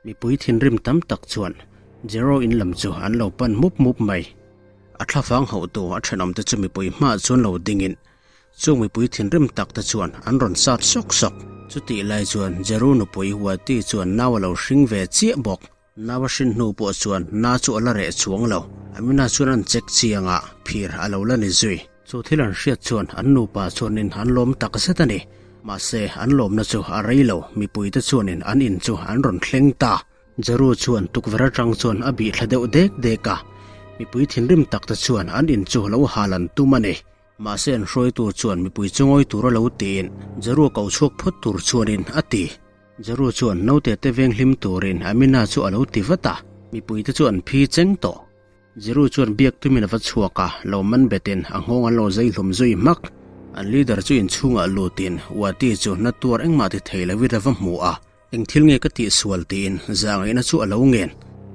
Mipui thinrim tam tak chuan Jero in lam chu an lo pan mup mup mai. A thlafang hauhtu a thenawmte chu mipui hmaah chuan lo dingin chung mipui thinrim tak te chuan an rawn sat sawk sawk. Chutih lai chuan Jeru nupui Wati chuan nau a lo hring ve chiah bawk. Nau a hrin hnu pawh chuan na chu a la reh chuang lo. Amina chuan an check chiang a, phir a lo la ni zui. Chu thil an hriat chuan an nupa chuanin an lawm tak zet a ni. Mahse, an lawmna chu a rei lo, mipuite chuanin an in chu an rawn thleng ta. Jeru chuan tukverh atang chuan a bih thla deuh dek dek a, mipui thinrim tak te chuan an in chu lo hal an tum a ni. Mahse an hruaitu chuan mipui chu ngawi tur a lo tiin Jeru a ko chhuak phawt tur chuanin a ti. Jeru chuan naute te veng hlim turin Amina chu a lo ti vat a, mipuite chu an phi cheng tawh. Jeru chuan biak tumin a va chhuak a, lo man betin a nghawng an lo zai hlum zui hmak. An leader chu inchhungah lutin Wati chu na tuar engmah ti thei lovin a va hmu a, Eng thil nge ka tihsual tiin zahngaihna chu a lo ngen.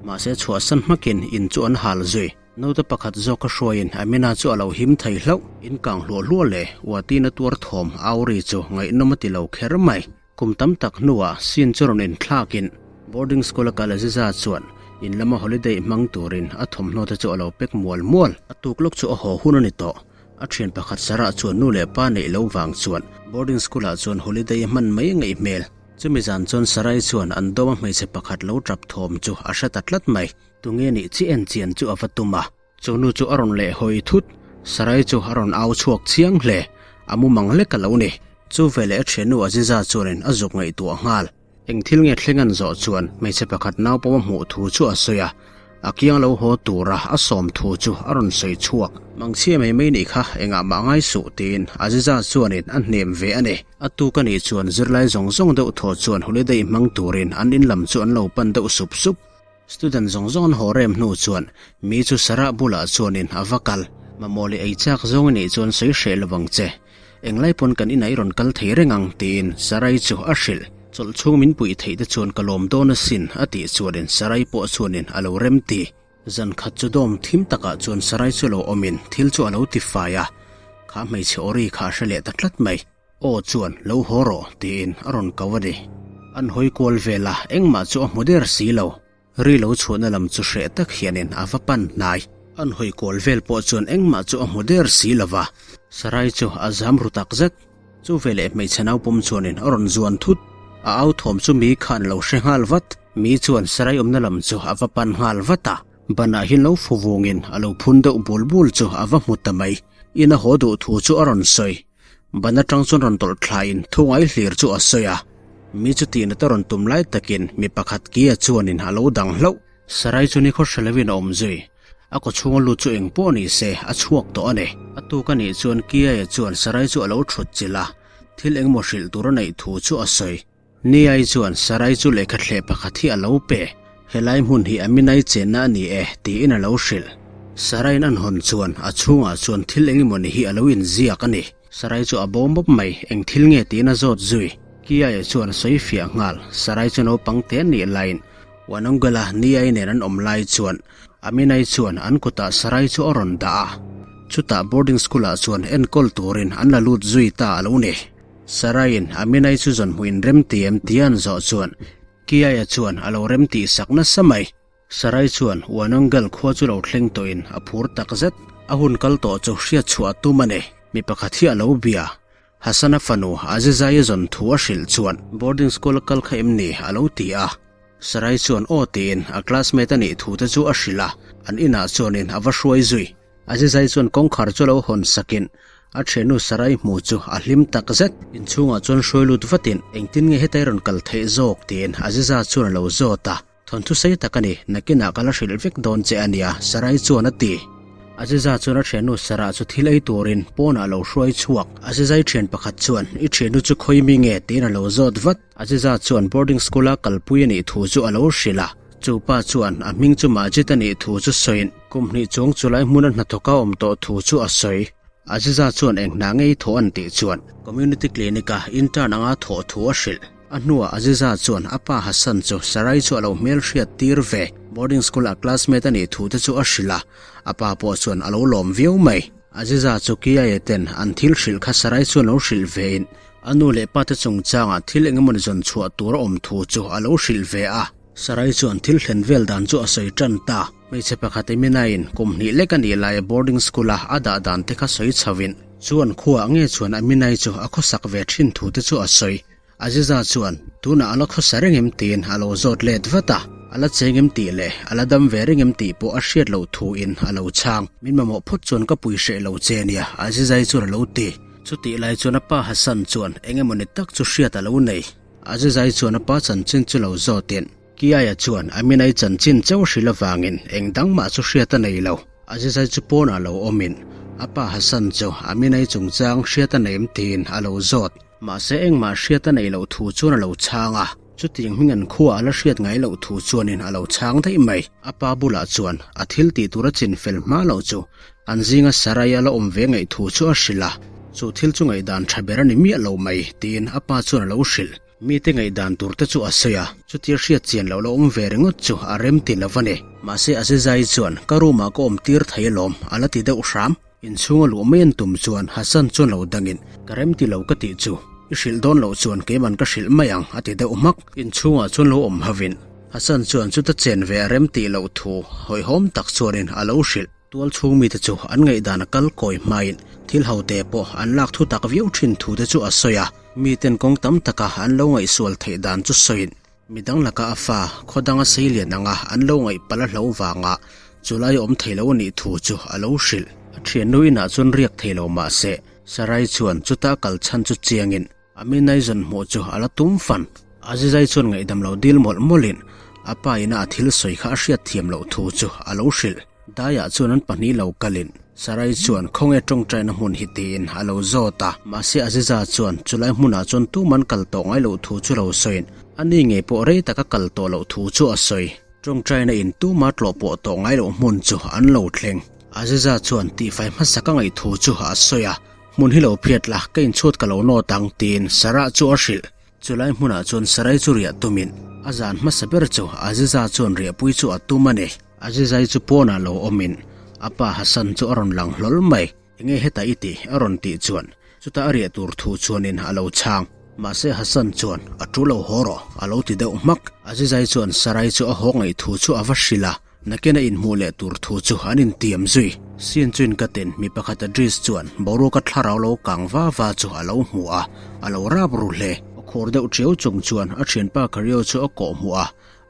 Mahse chhuahsan hmakin in chu an hal zui. Naute pakhat zawk a hruaiin Amina chu a lo him thei hlauh. In kang hluah hluah leh Wati na tuar thawm Auri chu ngaihnawm a ti lo kher mai. Kum tam tak hnuah scene chu rawn inthlakin boarding school a kal Aziza chuan in lama holiday hmang turin a thawmhnaw te chu a lo pek mual mual. A tuk lawk chu a haw hun a ni tawh. A thian pakhat Sarah chuan nu leh pa neih lo vang chuan boarding school ah chuan holiday a hman mai ngaih hmel. Chumi zan chuan Sarai chuan an dawm a hmeichhe pakhat lo tap thawm chu a hre ta tlat mai. Tunge nih chi en chian chu a va tum a. Chu nu chu a rawn leh hawi thut. Sarai chu a rawn au chhuak chiang hle. A mu mang lek a lo ni. Chu veleh a thiannu Aziza chuanin a zuk ngaihtuah nghal. Eng thil nge thleng an zawh chuan hmeichhe pakhat naupawm a hmuh thu chu a sawi a. A kiang lo haw tura a sawm thu chu a rawn sawi chhuak. Mangchhia mai mai nih kha engah mah ngai suh tiin Aziza chuanin a hnem ve a ni. A tuk a nih chuan zirlai zawng zawng deuh thaw chuan holiday hmang turin an in lam chu an lo pan deuh sup sup. Student zawng zawng an haw rem hnu chuan mi chu Sarah bulah chuanin a va kal. Mamawh leh ei chak zawng i neih chuan sawi hreh lo vang che. Englai pawn kan inah i rawn kal thei reng ang tiin Sarai chu a hrilh. Chawlh chhung min puih theih te chuan ka lawm dawn asin a tih chuanin Sarai pawh chuanin a lo rem ti. Zan khat chu dawm thim takah chuan Sarai chu lo awmin thil chu a lo ti fai a, kha hmeichhe awri kha a hre leh ta tlat mai. Aw chuan lo haw rawh tiin a rawn ko a ni. An hawi kual vel a, engmah chu a hmu der si lo. Ri lo chhuahna lam chu hreh tak hianin a va pan hnai. An hawi kual vel pawh chuan engmah chu a hmu der si lo va. Sarai chu a zam ru tak zet. Chu veleh hmeichhe naupawm chuanin a rawn zuan thut. A au thawm chu mi khan lo hre nghal vat. Mi chuan Sarai awmna lam chu a va pan nghal vat a. Banah hi lo fu vungin a lo phun deuh bul bul chu a va hmu ta mai. In a haw duh thu chu a rawn sawi. Ban atang chuan rawn tawlh thlaiin thungai hlir chu a sawi a. Mi chu tihna te rawn tum lai takin mi pakhat kia chuanin a lo dang hlauh. Sarai chu nikhaw hre lovin a awm zui. A kaw chhunga lut chu eng pawh ni se a chhuak tawh a ni. A tuk a nih chuan Kiaia chuan Sarai chu a lo thut chilh a, thil engemaw hrilh tur a neih thu chu a sawi. Niai chuan Sarai chu lehkha thleh pakhat hi a lo pe. Helai hmun hi Aminai chenna a ni e, tiin a lo hrilh. Saraiin an hawn chuan a chhungah chuan thil engemawni hi a lo inziak a ni. Sarai chu a bo mawp mai, eng thil nge tiin a zawt zui. Kiaia chuan a sawi fiah nghal. Sarai chu naupang te an nih laiin Wanongela Niai nen an awm lai chuan Aminai chuan an kutah Sarai chu a rawn dah a. Chutah boarding school-ah chuan enkawl turin an la lut zui ta a lo ni. Saraiin Aminai chu zawn hmuh in rem ti em tia an zawh chuan Kiaia chuan a lo rem tih sak nasa mai. Sarai chuan Wanangal khua chu lo thleng tawhin a phur tak zet. A hun kal tawh chu hriat chhuah a tum a ni. Mi pakhat hi a lo bia. Hasana fanu Azizai zawn thu a hrilh chuan boarding school a kal kha em ni a lo ti a. Sarai chuan aw tiin a classmate a nih thu te chu a hrilh a, an inah chuanin a va hruai zui. Azizai chuan kawngkhar chu lo hawn sakin a thiannu Sarai hmu chu a hlim tak zet. Inchhungah chuan hruai lut vatin engtin nge hetai rawn kal theih zawk tiin Aziza chuan a lo zawt a. Thawnthu sei tak a ni, nakinah ka la hrilh vek dawn che a nia, Sarai chuan a ti. Aziza chuan a thiannu Sarah chu thil ei turin pawnah a lo hruai chhuak. Azizai thian pakhat chuan, I thiannu chu khawi mi nge? tiin a lo zawt vat. Aziza chuan boarding school-a kalpui a nih thu chu a lo hrilh a. Chu pa chuan a hming chu Majid a nih thu chu sawiin kum hnih chuang chulai hmuna hnathawka awm tawh thu chu a sawi. Aziza chuan eng hna ngei thawh an tih chuan Community Clinic-a intern anga thawh thu a hrilh. A hnuah Aziza chuan a pa Hassan chu Sarai chu a lo hmelhriat tir ve. Boarding school-a classmate a nih thu te chu a hrilh a, a pa pawh chuan a lo lawm viau mai. Aziza chu Kiaye ten an thil hrilh kha Sarai chuan lo hrilh vein a nu leh pa te chungchangah thil engemawni zawn chhuah tur a awm thu chu a lo hrilh ve a. Sarai chuan thil thlen vel dan chu a sawi tan ta. Hmeichhe pakhat Emina-in kum hnih lek a nih laia boarding school-a a dah dan te kha sawi chhoin chuan khuaah nge chuan Aminai chu a khawsak ve thin thu te chu a sawi. Aziza chuan, Tunah a la khawsa reng em? tiin a lo zawt let vat a. A la cheng em tih leh a la dam ve reng em tih pawh a hriat loh thuin a lo chhang. Min mamawh phawt chuan ka pui hreh lo che nia, Azizai chuan a lo ti. Chutih lai chuan a pa Hassan chuan eng emawni tak chu hriat a lo nei. Azizai chuan a pa chanchin chu lo zawtin, Kiaia chuan Aminai chanchin chauh hrilh avangin eng dang mah chu hriat a nei lo. Azizai chu pawnah lo awmin a pa Hassan chu Aminai chungchang hriat a nei em tiin a lo zawt. Mahse engmah hriat a neih loh thu chuan a lo chhang a, chutiang hming an khuaah a la hriat ngai loh thu chuanin a lo chhang daih mai. A pa bulah chuan a thil tih tur a chin fel hma loh chu an zinga Sarai a la awm ve ngaih thu chu a hrilh a, chu thil chu ngaihdan tha ber a ni miah lo mai tiin a pa chuan a lo hrilh. Mite ngaihdan tur te chu a sawi a, chutia hriat chian loh la awm ve ringawt chu a rem ti lo a ni. Mahse Azizai chuan ka room ah ka awm tir thei alawm a la ti deuh hram. Inchhunga luh mai an tum chuan Hassan chuan lo dangin, Ka rem ti lo ka tih chu, i hrilh dawn loh chuan keiman ka hrilh mai ang a ti deuh hmak. Inchhungah chuan lo awm havin Hassan chuan chuta chen ve a rem tih loh thu hawihhawm tak chuanin a lo hrilh. Tual chhung mite chu an ngaihdan a kal kawi hmain thil hote pawh an lak thu tak viau thin thu te chu a sawi a, miten kawng tam taka an lo ngaihsual theih dan chu sawiin Midang laka a fa, khaw danga sei lian anga an lo ngaih palh a hlo vanga chulai awm thei lo a nih thu chu a lo hrilh. A thiannu inah chuan riak thei lo mah se, Sarai chuan chuta kal chhan chu chiangin Aminai zawn hmuh chu a la tum fan. Azizai chuan ngaihdam lo dil mawlh mawlhin a pa ina a thil sawi kha a hriat thiam loh thu chu a lo hrilh. Daiah chuan an pahnih lo kalin Sarai chuan khawnge tawngtaina hmun hi tiin a lo zawt a, mahse Aziza chuan chulai hmunah chuan tuman kal tawh ngai loh thu chu lo sawiin a ni ngei pawh rei taka kal tawh loh thu chu a sawi. Tawngtaina in tuma tlawh pawh tawh ngai loh hmun chu an lo thleng. Aziza chuan tihfai hmasa ka ngaih thu chu a sawi a, hmun hi lo phiat la, ka inchhut ka lo nawt ang tiin Sarah chu a hrilh. Chulai hmunah chuan Sarai chu riah tumin a zan hmasa ber chu Aziza chuan riahpui chu a tum a ni. Azizai chu pawnah lo awmin a pa Hassan chu a rawn lang hlawl mai. Enge hetah i tih? a rawn tih chuan chutah a riah tur thu chuanin a lo chhang. Mahse Hassan chuan a tu lo haw rawh a lo ti deuh hmak. Azizai chuan Sarai chu a haw ngaih thu chu a va hrilh a, nakin a inhmuh leh tur thu chu an intiam zui. Sin chuin ka tin mi pakhat Adris chuan boruaka thlarau lo kang va va chu a lo hmu a, a lo rap ru hle. A khur deuh ṭiau chung chuan a ṭhianpa Cario chu a kawh hmuh a,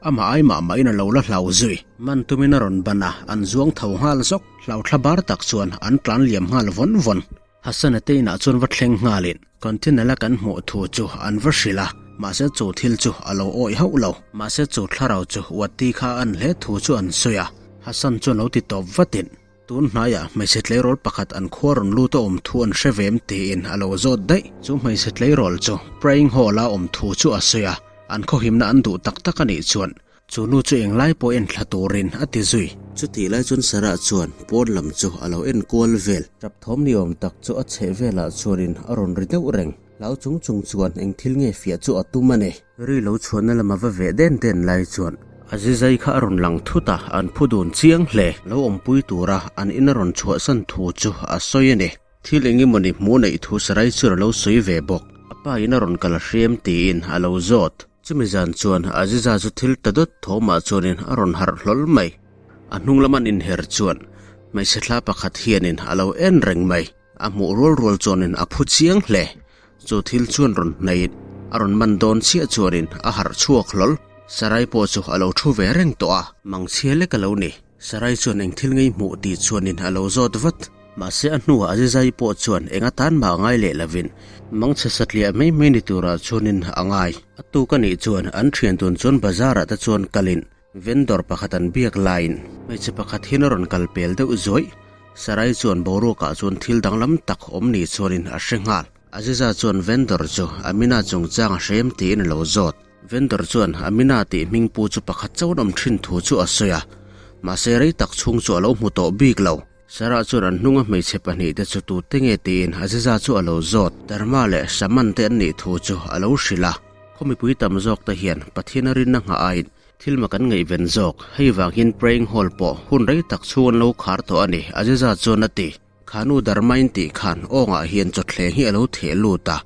Amah ai mah mahin a lo la hlau zui. Man tumin a rawn ban a, an zuang tho nghal zawk. Hlau thla bar tak chuan an tlan liam nghal vawn vawn. Hassan-a te inah chuan va thleng nghalin Continental-a kan hmuh thu chu an va hrilh a, mahse chu thil chu a lo awih hauh lo. Mahse chu thlarau chu Wati kha a an hle thu chu an sawi a, Hassan chuan lo ti tawp vatin. Tun hnaiah hmeichhe tleirawl pakhat an khua rawn lut a awm thu an hre vem tiin a lo zawt daih. Chu hmeichhe tleirawl chu praying hall-a awm thu chu a sawi a, an khawhimna an duh tak tak a nih chuan chu nu chu englai pawh en thla turin a ti zui. Chutih lai chuan Sarah chuan pawn lam chu a lo en kual vel. Tap thawm ni awm tak chu a chheh velah chuanin a rawn ri deuh reng. Hlau chung chung chuan eng thil nge fiah chu a tum a ni. Ri lo chhuahna lama va veh den den lai chuan Azizai kha a rawn lang thut a, an phu dun chiang hle. Lo awmpui tura an in a rawn chhuahsan thu chu a sawi a ni. Thil eng emawni hmuh neih thu Sarai chuan a lo sawi ve bawk. A pa in a rawn kal a hrem tiin a lo zawt. Chumi zan chuan Aziza chu thil ta dawt thawmah chuanin a rawn harh hlawl mai. A hnung lam an inher chuan hmeichhe thla pakhat hianin a lo en reng mai. A hmuh rual rual chuanin a phu chiang hle. Chu thil chuan rawn hnaih a rawn man dawn chiah chuanin a harh chhuak hlawl. Sarai pawh chu a lo thu ve reng tawh a, mangchhia lek a lo ni. Sarai chuan eng thil ngei hmuh tih chuanin a lo zawt vat. Mahse a hnuah Azizai pawh chuan eng atan mah a ngai leh lovin mangchhe satliah mai mai ni turah chuanin a ngai. A tuk a nih chuan an thian tun chuan bazar ah te chuan kalin Vendor pakhat an biak laiin hmeichhe pakhat hian a rawn kal pel deuh zuaih. Sarai chuan boruakah chuan thil danglam tak awm ni chuanin a hre nghal. Aziza chuan vendor chu Amina chungchang a hrem tiin a lo zawt. Vendor chuan Amina tih hming pu chu pakhat chauh an awm thin thu chu a sawi a, mahse rei tak chhung chu a lo hmu tawh bik lo. Sarah chuan an hnunga hmeichhe pahnih te chu tute nge tiin Aziza chu a lo zawt. Dharma leh Shaman te an nih thu chu a lo hrilh a. Khaw mipui tam zawk te hian Pathian a rinna nghah aiin Thil mak an ngaihven zawk, hei vang hian praying hall pawh hun rei tak chhung an lo khar tawh a ni, Aziza chuan a ti. Khanu Dharmain tih khan awngah hian chawthleng hi a lo theh lut a,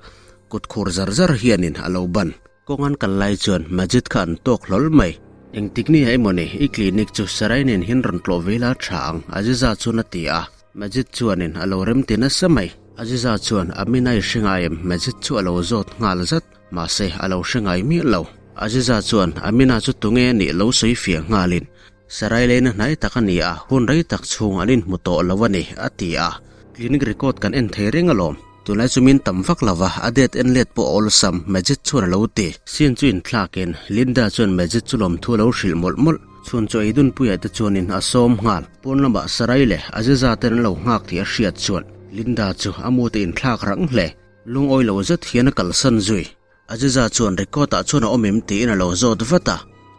kut khur zar zar hianin a lo ban. Kawng an kal lai chuan Majid kha an tawk hlawl mai. Engtik ni ah emaw ni, i clinic chu Sarai nen hian rawn tlawh ve la tha ang, Aziza chuan a ti a. Majid chuanin a lo rem ti nasa mai. Aziza chuan Amina i hre ngai em? Majid chu a lo zawt nghal zat. Mahse, a lo hre ngai miah lo. Aziza chuan Amina chu tunge a nih lo sawi fiah nghalin, Sarai leina hnai tak a ni a, hun rei tak chhung an inhmu tawh lo a ni, a ti a. Clinic record kan en thei reng alawm. Tunlai chu min tam vak lo va, a date en let pawh a awlsam, Majid chuan a lo ti. Scene chu inthlakin, Linda chuan Majid chu lawmthu a lo hrilh mawlh mawlh. Chhun chaw ei dunpuiah te chuanin a sawm nghal. Pawn lamah Sarai leh Aziza ten an lo nghak tih a hriat chuan Linda chu a mute inthlak rang hle. Lungawi lo zet hian a kalsan zui. Aziza chuan record ah chuan a awm em tiin a lo zawt vat a.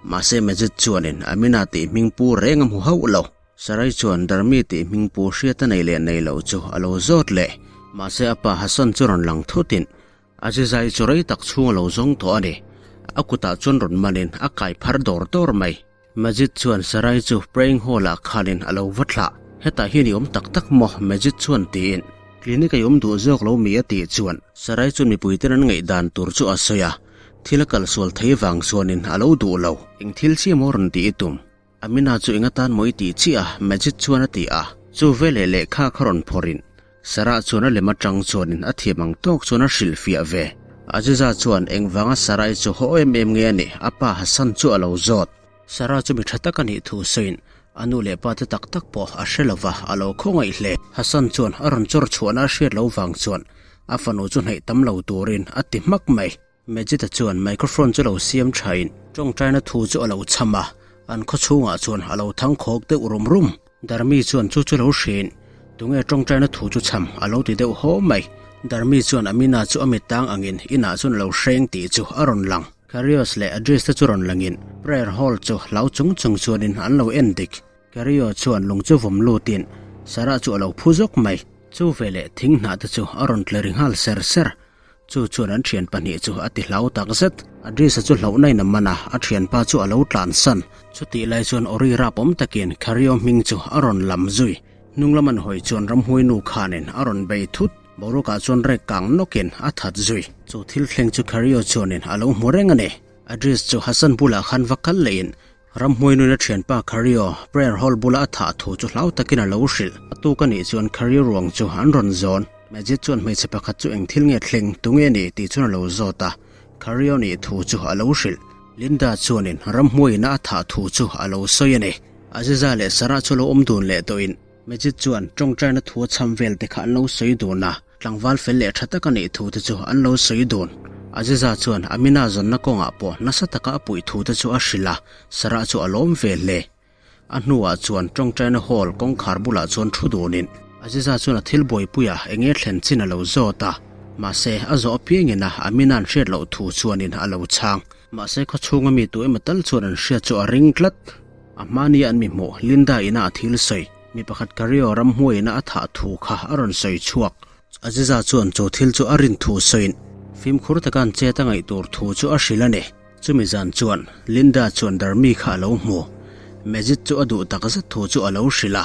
Mahse Majid chuanin Amina tih hming pu reng a hmu hauh lo. Sarai chuan Dharmi tih hming pu hriat a nei leh nei loh chu a lo zawt leh. Mahse a pa Hassan chu rawn lang thutin Aziza-i chu rei tak chhung a lo zawng tawh a ni. A kutah chuan rawn manin a kai phar dawr dawr mai. Majid chuan Sarai chu praying hall ah khanin a lo va thlah. Hetah hian i awm tak tak maw? Majid chuan tiin. Clinic a i awm duh zawk lo mi a tih chuan Sarai chuan mipui ten an ngaihdan tur chu a sawi a. Thil a kalsual thei vang chuanin a lo duh lo. Eng thil chiah maw rawn tih i tum? Amina chu eng atan maw i tih chiah a? Majid chuan a ti a. Chu veleh lehkha kha rawn phawrhin Sarah chuan a lem atang chuanin a thiam ang tawk chuan a hrilhfiah ve. Aziza chuan engvanga Sarai chu haw em em nge a nih? A pa Hassan chu a lo zawt. Sarah chu mi tha tak a nih thu sawiin a nu leh pa te tak tak pawh a hre lo va, a lo khawngaih hle. Hassan chuan a rawn chawr chhuahna a hriat loh vang chuan a fanu chu hnaih tam lo turin a ti hmak mai. Majid-a chuan microphone chu lo siam thain tawngtaina thu chu a lo chham a, an khaw chhungah chuan a lo thang khawk deuh rum rum. Dharmi chuan chu chu lo hriin, Tunge tawngtaina thu chu chham? a lo ti deuh haw mai. Dharmi chuan Amina chu a mittang angin inah chuan a lo hreng tih chu a rawn lang. Karios leh Adris te chu rawn langin prayer hall chu hlau chung chung chuanin an lo en dik. Kario chuan lung chu vawm lutin Sarah chu a lo phu zawk mai. Chu veleh thing hnah te chu a rawn tle ri nghal ser ser. Chu chuan an thian pahnih chu a ti hlau tak zet. Adrisa chu hlauhna in a man a, a thianpa chu a lo tlan san. Chutih lai chuan Ori rap awm takin Khario hming chu a rawn lam zui. Hnung lam an hawi chuan ramhuai nu khanin a rawn bei thut. Boruakah chuan rek kang nawkin a that zui. Chu thil thleng chu Khario chuanin a lo hmu reng a ni. Adris chu Hassan bulah khan va kal lehin ramhuai nuin a thianpa Khario prayer hall bula a thah thu chu hlau takin a lo hrilh. A tuk a nih chuan Khario ruang chu an rawn zawn. Majid chuan hmeichhe pakhat chu eng thil nge thleng tunge ni tih chuan a lo zawt a, Khario nih thu chu a lo hrilh. Linda chuanin ramhuaiin a thah thu chu a lo sawi a ni. Aziza leh Sarah chu lo awm dun leh tawhin Majid chuan tawngtaina thu a chham vel te kha an lo sawi dun a, tlangval fel leh tha tak a nih thu te chu an lo sawi dun. Aziza chuan Amina zawnna kawngah pawh nasa taka a puih thu te chu a hrilh a, Sarah chu a lawm ve hle. A hnuah chuan tawngtaina hall kawngkhar bulah chuan thu dunin Aziza chuan a thil buaipuia eng nge thlen chin a lo zawt a, mahse a zawh apiangin a Amina'n hriat loh thu chuanin a lo chhang. Mahse khawchhunga mi tu emaw tal chuan an hriat chu a ring tlat. A hmania an mi hmuh Linda ina a thil sawi, mi pakhat Cario ramhmuaiina a thah thu kha a rawn sawi chhuak. Aziza chuan chu thil chu a rin thu sawiin fimkhur taka an chet a ngaih tur thu chu a hrilh a ni. Chumi zan chuan Linda chuan Dharmi kha a lo hmu. Majid chu a duh tak zet thu chu a lo hrilh a.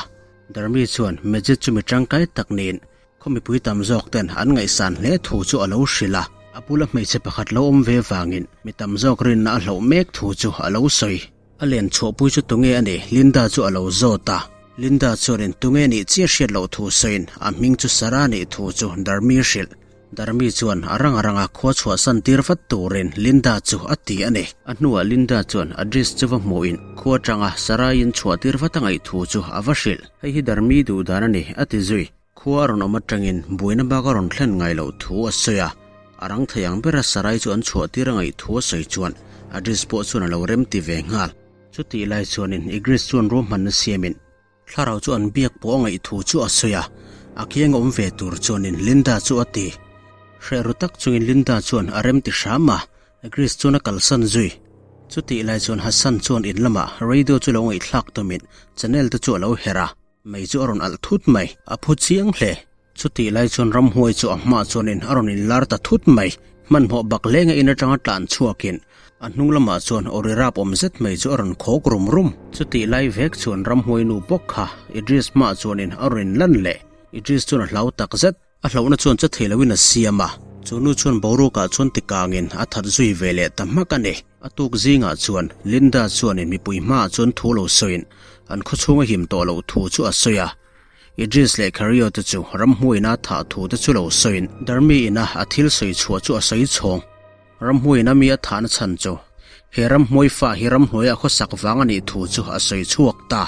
Dharmi chuan Majid chu mi tangkai tak niin khaw mipui tam zawk ten an ngaihsan hle thu chu a lo hrilh a. A bula hmeichhe pakhat lo awm ve vangin mi tam zawk rinna a hloh mek thu chu a lo sawi. A len chhuahpui chu tunge a ni? Linda chu a lo zawt a. Linda chuanin tunge nih chiah hriat loh thu sawiin a hming chu Sarah nih thu chu Dharmi hrilh. Dharmi chuan a rang a ranga khua chhuahsan tir vat turin Linda chu a ti a ni. A hnuah Linda chuan Adris chu va hmuhin khua atanga Sarah-in chhuah tir vat a ngaih thu chu a va hrilh. Hei hi Dharmi duh dan a ni, a ti zui. Khua a rawn awm atangin buaina bak a rawn thlen ngai loh thu a sawi a, a rang thei ang bera Sarai chu an chhuah tir a ngaih thu a sawi chuan Adris pawh chuan a lo rem ti ve nghal. Chutih lai chuanin Igris chuan ruahmanna siamin thlarau chu an biak pawh a ngaih thu chu a sawi a, a kiang a awm ve tur chuanin Linda chu a ti. Hreh ru tak chungin Linda chuan a rem ti hram a, Igris chuan a kalsan zui. Chutih lai chuan Hassan chuan in lamah radio chu lo ngaihthlak tumin channel te chu a lo herh a. Mei chu a rawn alh thut mai, a phu chiang hle. Chutih lai chuan ramhuai chu a hmaah chuanin a rawn inlar ta thut mai. Hmanhmawh bak lenga in atanga tlan chhuakin a hnung lamah chuan awri rap awm zet mai chu a rawn khawk rum rum. Chutih lai vek chuan ramhuai nu bawk kha Idris hmaah chuanin a rawn inlan leh. Idris chuan a hlau tak zet. A hlauhna chuan che thei loin a siam a. Chu nu chuan boruakah chuan tikangin a that zui ve leh ta hmak a ni. A tuk zingah chuan Linda chuanin mipui hmaah chuan thu lo sawiin an khawchhung a him tawh loh thu chu a sawi a. Idris leh Cario te chu ramhmuina thah thu te chu lo sawiin Darmi ina a thil sawi chhuah chu a sawi chhawng. Ramhmuina mi a thahna chhan chu he ramhmuai fa hi ramhnuaiah khawsak vang a nih thu chu a sawi chhuak ta.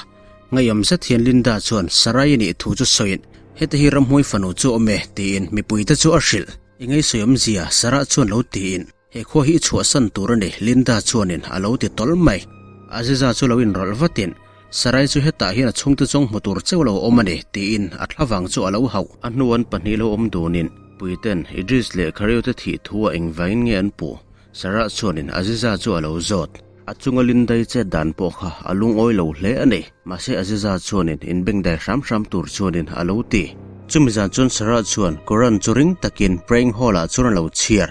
Ngaiawm zet hian Linda chuan Sarai a nih thu chu sawiin heta hi ramhmuai fanu chu awm e tiin mipuite chu a hrilh. I ngaihsawi awmzia Sarah chuan lo tiin he khua hi i chhuahsan tur a ni Linda chuanin a lo ti tawlh mai. Aziza chu lo inrawlh vatin Sarai chu hetah hian a chhungte zawng hmu tur cheu lo awm a ni, tiin a thlavang chu a lo hauh. A hnu an pahnih lo awm dunin Puiten Idris leh Khareu te thih thu a engvangin nge an puh? Sarah chuanin Aziza chu a lo zawt. A chunga Lindai chet dan pawh kha a lungawi lo hle a ni. Mahse Aziza chuanin inbengdai hram hram tur chuanin a lo ti. Chumi zan chuan Sarah chuan Quran chu ring takin praying hall ah chuan a lo chhiar.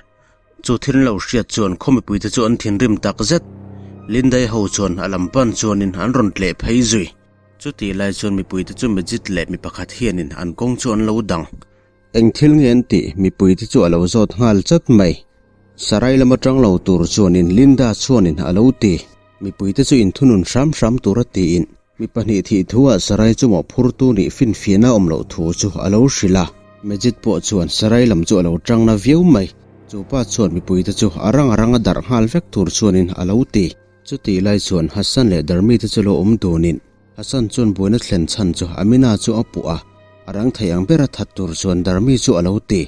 Chu thil lo hriat chuan khaw mipuite chu an thinrim tak zet. Lindai ho chuan a lam pan chuanin an rawn tleh phei zui. Chutih lai chuan mipuite chu Majid leh mi pakhat hianin an kawng chu an lo dang. Eng thil nge an tih mipuite chu a lo zawt nghal chat mai. Sarai lama tang lo tur chuanin Linda chuanin a lo ti. Mipuite chu inthunun hram hram tura tiin Mi pahnih thih thuah Sarai chu mawhphurtu nih finfiahna awm loh thu chu a lo hrilh a. Majid pawh chuan Sarai lam chu a lo tang na viau mai. Chu pa chuan mipuite chu a rang a rang a darh nghal vek tur chuanin a lo ti. Chutih lai chuan Hassan leh Darmi te chu lo awm dunin Hassan chuan buaina thlen chhan chu Amina chu a puh a, a rang thei ang bera that tur chuan Darmi chu a lo ti.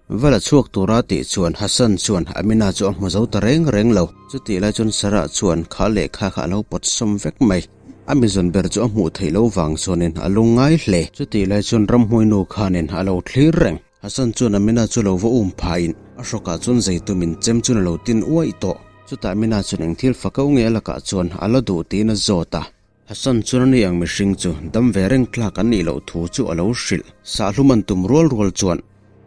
Va la chhuak tura tih chuan Hassan chuan Amina chu a hmu zo ta reng reng lo. Chutih lai chuan Sarah chuan kha lehkha kha a lo pawt sawm vek mai. A mizawn ber chu a hmuh theih loh vang chuanin a lung ngai hle. Chutih lai chuan ramhmuinu khanin a lo thlir reng. Hassan chuan Amina chu lo va um phahin a hrawkah chuan zei tumin chem chuan a lo tin uaih tawh. Chutah Amina chuan eng thil fakau nge a lakah chuan a la duh tiin a zawt a. Hassan chuan a ni ang mihring chu dam ve reng tlak an nih loh thu chu a lo hrilh. Sahlum an tum rual rual chuan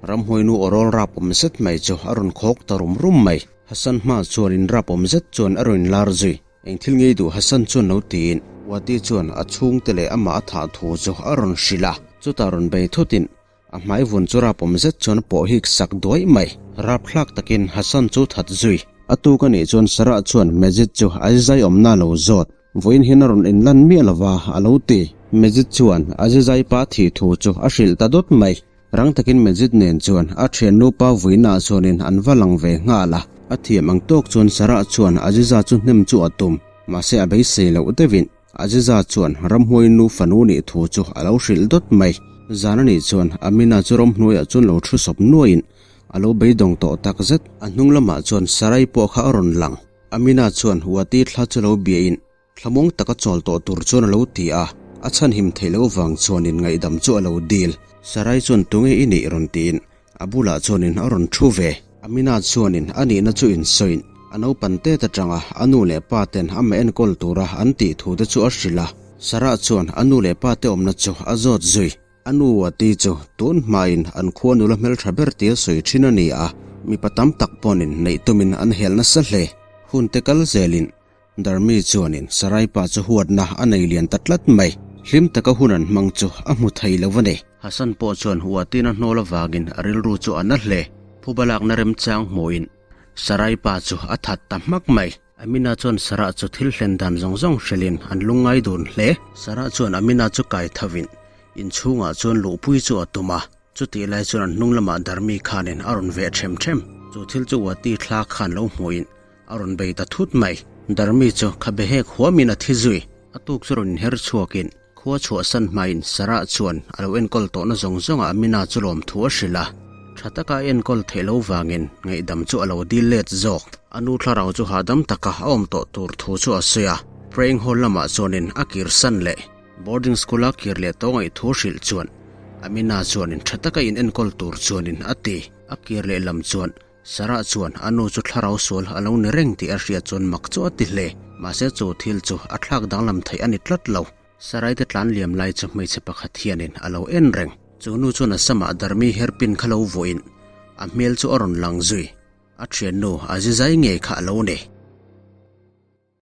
ramhmuainu aw rawl rap awm zet mai chu a rawn khawk ta rum rum mai. Hassan hma chuan in rap awm zet chuan a rawn inlar zui. Eng thil ngei duh Hassan chuan lo tiin Wati chuan a chhungte leh amah a thah thu chu a rawn hrilh a. Chutah rawn bei thutin A hmai vun chu rapawm zet chuan a pawh hik sak duai mai. Rapthlak takin Hassan chu that zui. A tuk a nih chuan Sarah chuan Majid chu Azizai awmna a lo zawt. Vawiin hian a rawn inlan miah lova a lo ti. Majid chuan Azizai pa thih thu chu a hrilh ta dawt mai. Rang takin Majid nen chuan a thiannu pa vuinaah chuanin an va lang ve nghal a. A thiam ang tawk chuan Sarah chuan Aziza chu hnem chu a tum. Mahse a beisei loh deuhin. Aziza chuan ramhuai nu fanu nih thu chu a lo hrilh dawt mai. Zan a nih chuan Amina chu ramhnuaiah chuan lo thu sawp nuaiin a lo beidawng tawh tak zet. A hnung lamah chuan Sarai pawh kha a rawn lang. Amina chuan Wati thla chu lo biain thlamuang taka chawl tawh tur chuan a lo ti a, a chhanhim theih loh vang chuanin ngaihdam chu a lo dil. Sarai chuan tunge i nih rawn tiin A bulah chuanin a rawn thu ve. Amina chuanin a nihna chu insawiin a naupan tet atanga a nu leh pa ten amah enkawl tura an tih thu te chu a hrilh a. Sarah chuan a nu leh pa te awmna chu a zawt zui. A nu Wati chu tun hmain an khua nula hmeltha ber tia sawi thin a ni a, mipa tam tak pawnin neih tumin an hel nasa hle. Hun te kal zelin Darmi chuanin Sarai pa chu huatna a nei lian ta tlat mai. Hlim taka hun an hmang chu a hmu thei lo a ni. Hassan pawh chuan huatin a hnawl avangin a rilru chu a na hle. Phuba lakna remchang hmuhin Sarai pa chu a that ta hmak mai. Amina chuan Sarah chu thil hlen dan zawng zawng hrilhin an lungngai dun hle. Sarah chuan Amina chu kai thovin inchhungah chuan luhpui chu a tum a. Chutih lai chuan an hnung lamah Darmi khanin a rawn veh them them. Chu thil chu Wati thla khan lo hmuhin A rawn bei ta thut mai. Darmi chu khabe hek huamin a thi zui. A tuk chu rawn inher chhuakin khua chhuahsan hmain Sarah chuan a lo enkawl tawhna zawng zawngah Amina chu lawmthu a hrilh a. Tha taka a enkawl theih lo vangin ngaihdam chu a lo dil let zawk. A nu thlarau chu hahdam taka a awm tawh tur thu chu a sawi a. Praying hall lamah chuanin a kirsan leh. Boarding school a kir leh tawh ngaih thu hrilh chuan Amina chuanin tha taka in enkawl tur chuanin a ti. A kir leh lam chuan Sarah chuan a nu chu thlarau sual a lo ni reng tih a hriat chuan mak chu a ti hle. Mahse chu thil chu a thlak danglam theih a ni tlat lo. Sarai te tlan liam lai chu hmeichhe pakhat hianin a lo en reng. Chu nu chuan a samah Darmi hairpin kha lo vuahin a hmel chu a rawn lang zui. A thiannu Azizai ngei kha a lo ni.